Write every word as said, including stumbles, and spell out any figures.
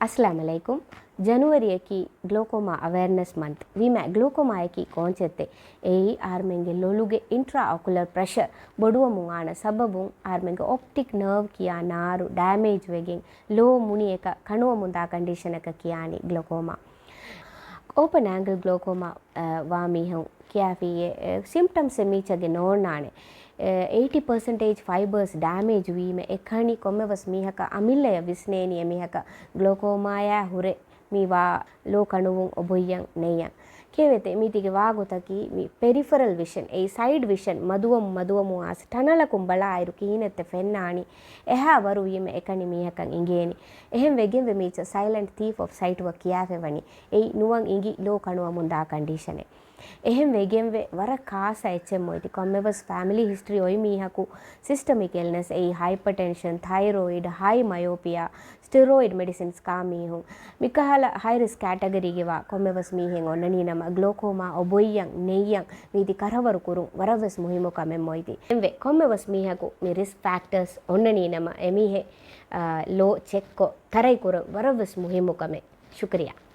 އައްސަލާމް ޢަލައިކުމް. ޖަނުއަރީއަކީ ގްލޯކޯމާ އަވެއަރނެސް މަންތް ވީމަ، ގްލޯކޯމާއަކީ ކޯންޗެއްތެއް. އެއީ އަހަރުމެންގެ ލޮލުގެ އިންޓްރާ އޮކުލަރ ޕްރެޝަރ ބޮޑުވަމުން އާނަ ސަބަބުން އަހަރުމެންގެ އޮޕްޓިކް ނާވް ކިޔާ ނާރު ޑޭމޭޖް ވެގެން ލޯ މުނިއެކަށް ކަނުވަމުންދާ ކަންޑިޝަނަކަށް ކިޔާނީ ގްލޯކޯމާ. އޯޕަން އެންގަލް ގްލޯކޯމާ، އަ، ވާ މީހުން ކިޔާފިއްޔޭ، އެ، ސިމްޕްޓަމްސް އެ މީޗަށް ނޯންނާނެ. އެ، އެއިޓީ ޕަރސެންޓޭޖް ފައިބަރސް ޑޭމޭޖް ވީމަ އެކަނި ކޮންމެވެސް މީހަކަށް އަމިއްލަޔަށް ވިސްނޭނީ އެމީހަކަށް ގްލޯކޯމާޔާ ހުރެ މި ވާ ލޯ ކަނުވުން އޮބޮއްޔަން ނެއްޔަން. ކިޔެވޭތެ، މީތީގެ ވާގޮތަކީ މި ޕެރިފަރަލް ވިޝަން، އެއީ ސައިޑް ވިޝަން، މަދުވަމު މަދުވަމު އާސް ޓަނަލަކުން ބަލާއިރު ކިހިނެއްތެ ފެންނާނީ، އެހާ ވަރު ވީމަ އެކަނި މީހަކަށް އިނގޭނީ. އެހެން ވެގެންވެ މީޗަށް ސައިލެންޓް ތީފް އޮފް ސައިޓް ވަ ކިޔާފައިވަނީ. އެއީ ނުވަން އިނގި ލޯ ކަނުވަމުންދާ ކަންޑިޝަނެއް. އެހެން ވެގެންވެ ވަރަށް ކާސަ އެއްޗެއް މޮއިތި ކޮންމެވެސް ފެމިލީ ހިސްޓްރީ އޮތް މީހަކު ސިސްޓަމިކް އިލްނެސް އެއީ ހައިޕަޓެންޝަން، ތައިރޮއިޑް، ހައި މަޔޯޕިއާ، ސްޓެރޮއިޑް މެޑިސިންސް ކާ މީހުން. މިކަހަލަ ހައި ރިސްކް ކެޓަގަރީގެ ވާ ކޮންމެވެސް މީހެއް އޮންނަނީ ނަމަ ގްލޯކޯމާ އޮބޮއްޔަން ނެއްޔަން މީތި ކަރަވަރު ކުރުން ވަރަށްވެސް މުހިއްމު ކަމެއް މޮއިތި. އެންވެ ކޮންމެވެސް މީހަކު މި ރިސްކް ފެކްޓާސް އޮންނަނީ ނަމަ އެމީހެއް، އާ، ލޯ ޗެކްކޮށް ތަރައި ކުރުން ވަރަށްވެސް މުހިއްމު ކަމެއް. ޝުކުރިއްޔާ.